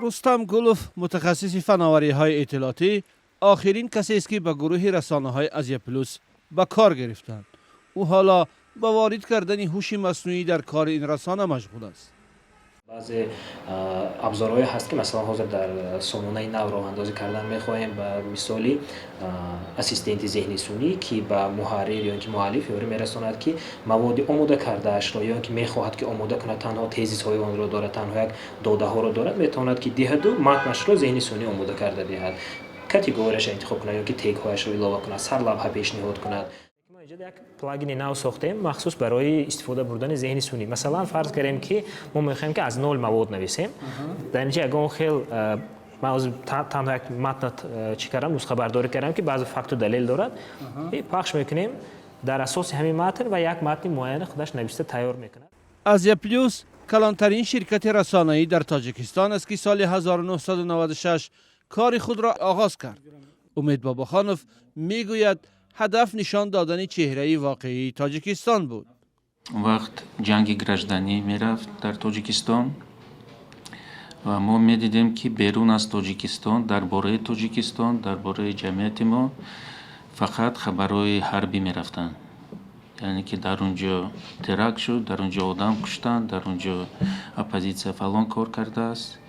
Рустам Гулов, мутахассиси фановариҳои иттилоотӣ, охирин касест, ки ба гурӯҳи расонаҳои Азия Плюс ба кор гирифтанд. Ӯ ҳоло ба ворид кардани ҳуши маснуӣ дар кори ин расона машғул аст. Баъзе абзорҳое ҳаст, ки масалан ҳозир дар сомонаи нав роҳандозӣ кардан мехоҳем, ба мисоли ассистенти зеҳни сунъӣ, ки ба муҳаррир ё ин ки муаллиф ёрӣ мерасонад, ки маводи омода кардаашро ё ин ки мехоҳад, ки омода кунад, танҳо тезисҳои онро дорад, танҳо як додаҳоро дорад, метавонад, ки диҳаду матнашро зеҳни сунъӣ омода карда диҳад, категорияшро интихоб кунад ё ки тегҳояшро илова кунад, сарлавҳа пешниҳод кунад. Мо инҷа як плагини нав сохтем, махсус барои истифода бурдани зеҳни сунъӣ. Масалан, фарз кардем, ки мо мехоҳем, ки аз нол мавод нависем. Дар инҷа ягон хел ман ҳозир танҳо як матна чӣ кардам, нусхабардорӣ кардам, ки баъзе факту далел дорад, пахш мекунем. Дар асоси ҳамин матн ва як матни муайяни худаш нависта тайёр мекунад. Азия Плюс калонтарин ширкати расонаӣ дар Тоҷикистон аст, ки соли 1996 кори худро оғоз кард. Умед Бобохонов мегӯяд, ҳадаф нишон додани чеҳраи воқеии Тоҷикистон буд. Он вақт ҷанги гражданӣ мерафт дар Тоҷикистон ва мо медидем, ки берун аз Тоҷикистон дар бораи Тоҷикистон, дар бораи ҷамъияти мо фақат хабарҳои ҳарбӣ мерафтанд, яъне ки дар он ҷо теракт шуд, дар он ҷо одам куштанд, дар он ҷо оппозитсия фалон кор кардааст.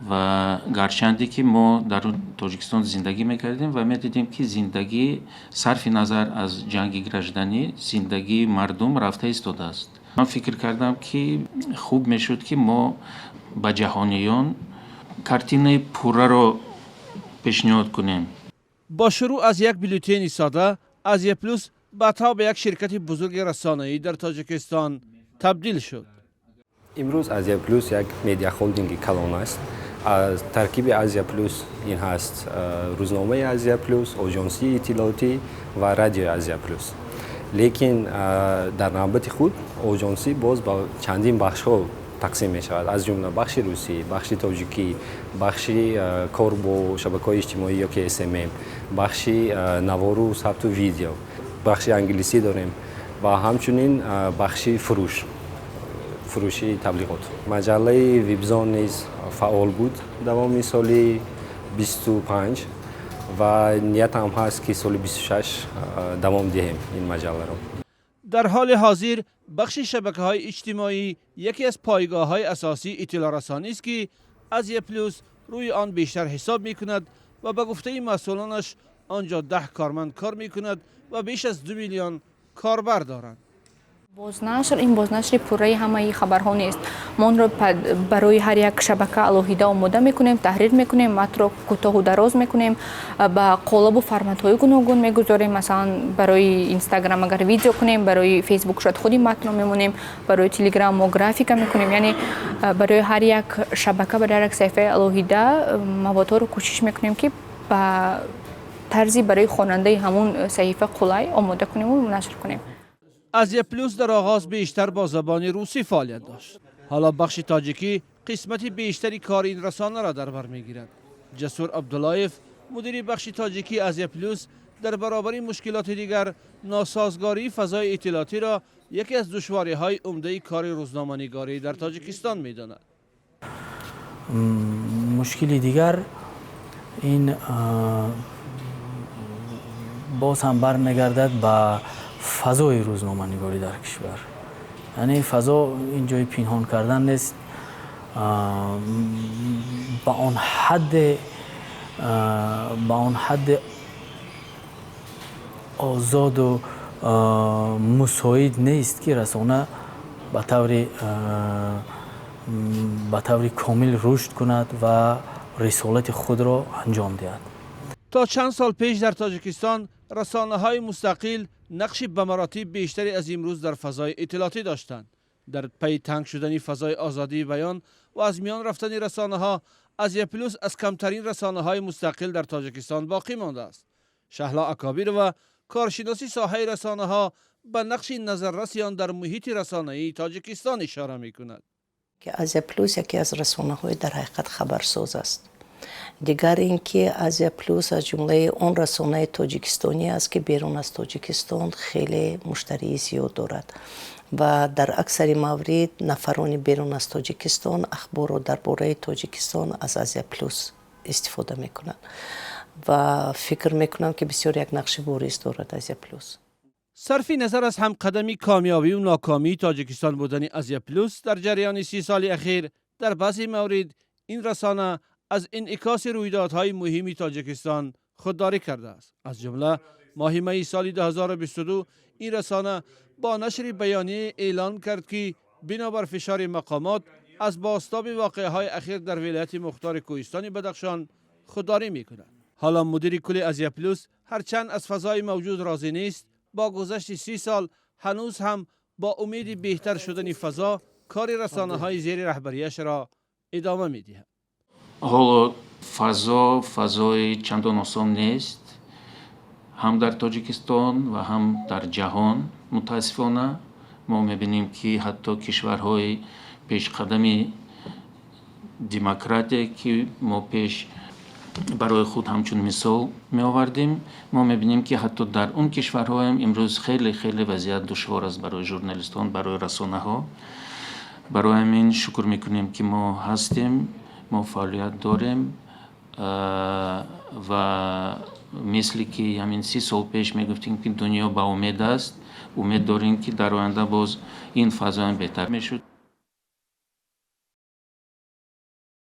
Ва гарчанде ки мо дар Тоҷикистон зиндагӣ мекардем ва медидем, ки зиндагӣ, сарфи назар аз ҷанги гражданӣ, зиндагии мардум рафта истодааст, ман фикр кардам, ки хуб мешуд, ки мо ба ҷаҳониён картинаи пурраро пешниҳод кунем. Бо шурӯъ аз як бюллетени сода, Азия Плюс баъдҳо ба як ширкати бузурги расонаӣ дар Тоҷикистон табдил шуд. Имрӯз Азия Плюс як медиахолдинги калон аст. Аз таркиби Азия Плюс ин ҳаст рӯзномаи Азия Плюс, оҷонсии иттилоотӣ ва радиои Азия Плюс. Лекин дар навбати худ оҷонсӣ боз ба чандин бахшҳо тақсим мешавад, аз ҷумла бахши русӣ, бахши тоҷикӣ, бахши кор бо шабакаҳои иҷтимоӣ ё ки СММ, бахши навору сабту видео, бахши англисӣ дорем ва ҳамчунин бахши фурӯши таблиғот. Маҷаллаи Вибзон низ фаъол буд давоми соли 25 ва ниятам ҳаст, ки соли 26 давом диҳем ин маҷалларо. Дар ҳоли ҳозир бахши шабакаҳои иҷтимоӣ яке аз пойгоҳҳои асосии иттилоърасонист, ки Азия Плюс рӯи он бештар ҳисоб мекунад ва ба гуфтаи масъулонаш он ҷо 10 корманд кор мекунад ва беш аз 2 миллион корбар доранд. Бознашр ин бознашри пурраи ҳамаи хабарҳо нест. Мо онро барои ҳар як шабака алоҳида омода мекунем, таҳрир мекунем, матнро кӯтоҳу дароз мекунем, ба қолабу форматҳои гуногун мегузорем. Масалан, барои Инстаграм агар видео кунем, барои Фейсбук шояд худи матнро мемонем, барои Телеграм мо графика мекунем. Яъне барои ҳар як шабака, барои ҳар як саҳифаи алоҳида маводҳоро кӯшиш мекунем, ки ба тарзи барои хонандаи ҳамун саҳифа қулай омода кунему нашр кунем. Азия Плюс дар оғоз бештар бо забони русӣ фаъолият дошт. Ҳоло бахши тоҷикӣ қисмати бештари кори ин расонаро дар бар мегирад. Ҷасур Абдуллоев, мудири бахши тоҷикии Азия Плюс, дар баробари мушкилоти дигар носозгории фазои иттилоотиро яке аз душвориҳои умдаи кори рӯзноманигорӣ дар Тоҷикистон медонад. Мушкили дигар ин боз ҳам бармегардад ба фазои рӯзноманигорӣ дар кишвар. Яъне фазо ин ҷои пинҳон кардан нест, ба он ҳадде озоду мусоид нест, ки расона ба таври комил рушд кунад ва рисолати худро анҷом диҳад. То чанд сол пеш дар Тоҷикистон расонаҳои мустақил нақши ба маротиб бештаре аз имрӯз дар фазои иттилоотӣ доштанд. Дар пайи танг шудани фазои озодии баён ва аз миён рафтани расонаҳо, Азия Плюс аз камтарин расонаҳои мустақил дар Тоҷикистон боқӣ мондааст. Шаҳло Акобирова, коршиноси соҳаи расонаҳо, ба нақши назарраси он дар муҳити расонаии Тоҷикистон ишора мекунад. Ки Азия Плюс яке аз расонаҳои дар ҳақиқат хабарсоз аст. Дигар ин ки Азия Плюс аз ҷумлаи он расонаи тоҷикистонӣ аст, ки берун аз Тоҷикистон хеле муштарии зиёд дорад. Ва дар аксари маврид нафарони берун аз Тоҷикистон ахборро дар бораи Тоҷикистон аз Азия Плюс истифода мекунанд ва фикр мекунам, ки бисёр як нақши бориз дорад Азия Плюс. Сарфи назар аз ҳамқадами комёбиву нокомии Тоҷикистон будани Азия Плюс дар ҷараёни 30 соли ахир, дар баъзе маврид ин расона аз инъикоси рӯйдодҳои муҳими Тоҷикистон худдорӣ кардааст. Аз ҷумла моҳи майи соли 2022 ин расона бо нашри баёния эълон кард, ки бинобар фишори мақомот аз бозтоби воқеаҳои ахир дар вилояти мухтори кӯҳистони Бадахшон худдорӣ мекунад. Ҳоло мудири кулли Азия Плюс ҳарчанд аз фазои мавҷуд розӣ нест, бо гузашти 30 сол ҳанӯз ҳам бо умеди беҳтар шудани фазо кори расонаҳои зери раҳбарияшро идома медиҳад. Ҳоло фазо фазои чандон осон нест ҳам дар Тоҷикистон ва ҳам дар ҷаҳон. Мутаассифона, мо мебинем, ки ҳатто кишварҳои пешқадами демократия, ки мо пеш барои худ ҳамчун мисол меовардем, мо мебинем, ки ҳатто дар он кишварҳоям имрӯз хеле хеле вазъият душвор аст барои журналистон, барои расонаҳо. Барои ҳамин шукр мекунем, ки мо ҳастем, мо фаъолият дорем ва мисли ки ҳамин 30 сол пеш мегуфтем, ки дунё ба умед аст, умед дорем, ки дар оянда боз ин фазоам беҳтар мешуд.